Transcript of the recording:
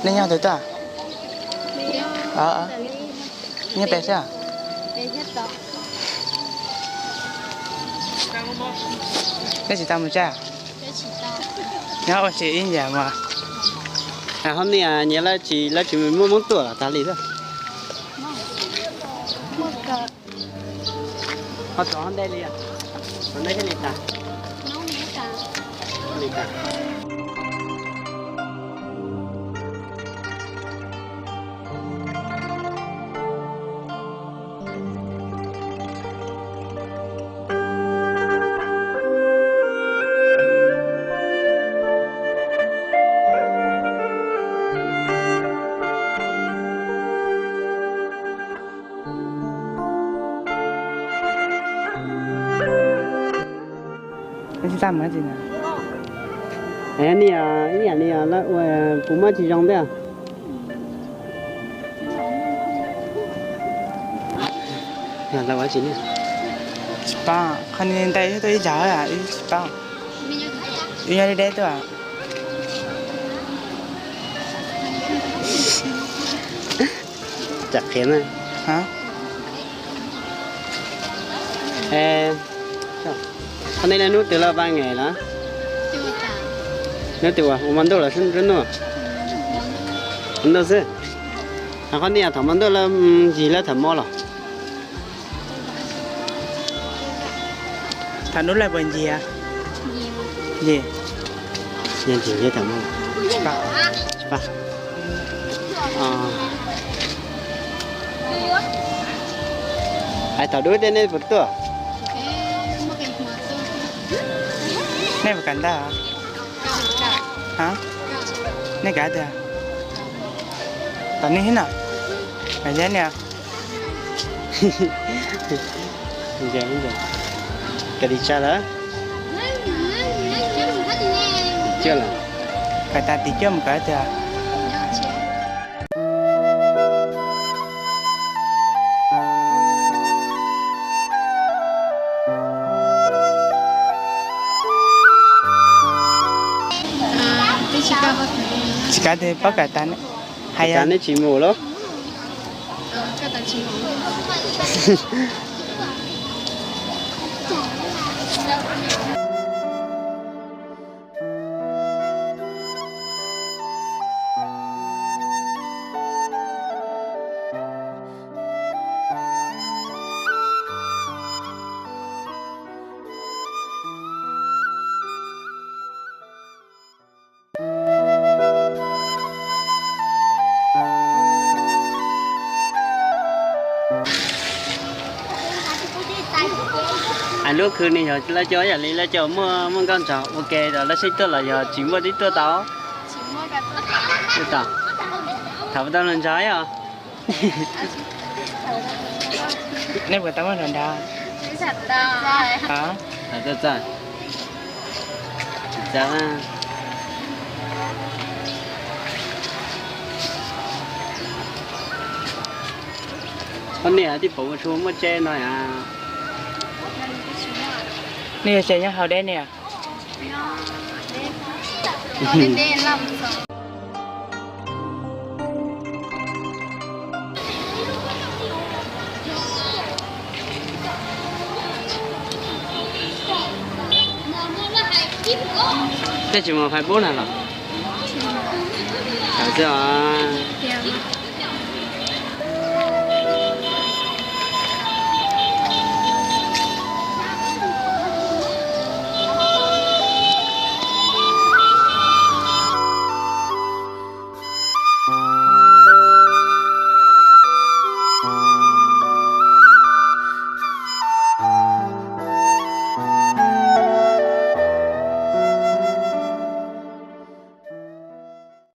Nej nyob twg tuaj? Nyob pem xwb. Nej tsis tau mus tsev? Nyob ua si ib yam mas. Hos nej nyias lawv tsis, lawv tsis muaj Hmoob tuaj los tas li xwb. Ho tod ho ntej li, tod ntej thiaj li tas. Li tas. Ib yam li, ib yam li puas muaj tsis zoo thiab? Tsis paub, qhov ni ntais tuaj ib zag, tsis paub. Wb nyob deb deb tuaj. Tsam qhiav na. Qhov nej hnub twg los ba nge los? Hnub twg ua, ua hmo ntuj los nruab hnub? Hmo ntuj xwb. Qhov nej thaum hmo ntuj los ncig lawv tham mov los? Thaum hnub lawv puas ncig? Ncig. Ncig tham mov. Hais thaum dub tej nej puas tuaj? Nej puas kam ntag? Nej kam tiag? Tom nej na. Kam li cas lawm? Kam tas tim cuaj mus kawm tiag. Tsis kam tiag, paub kam tas. Hais tias nej tsis mus los? Lub khw ni yog lawv cov yam li lawv cov muaj, muaj nkauj nraug ua ke los lawv saib tuaj los yog tsis muaj twb tuaj tau? Thaum tau los ntsog os. Nej puas tau muaj nraug nraug? Koj niam tij pom ua tshua muaj tsev no a? Nej yog tsev nyob hauv deb ne? Tej tsis mus Facebook na los? Thaum xwb os.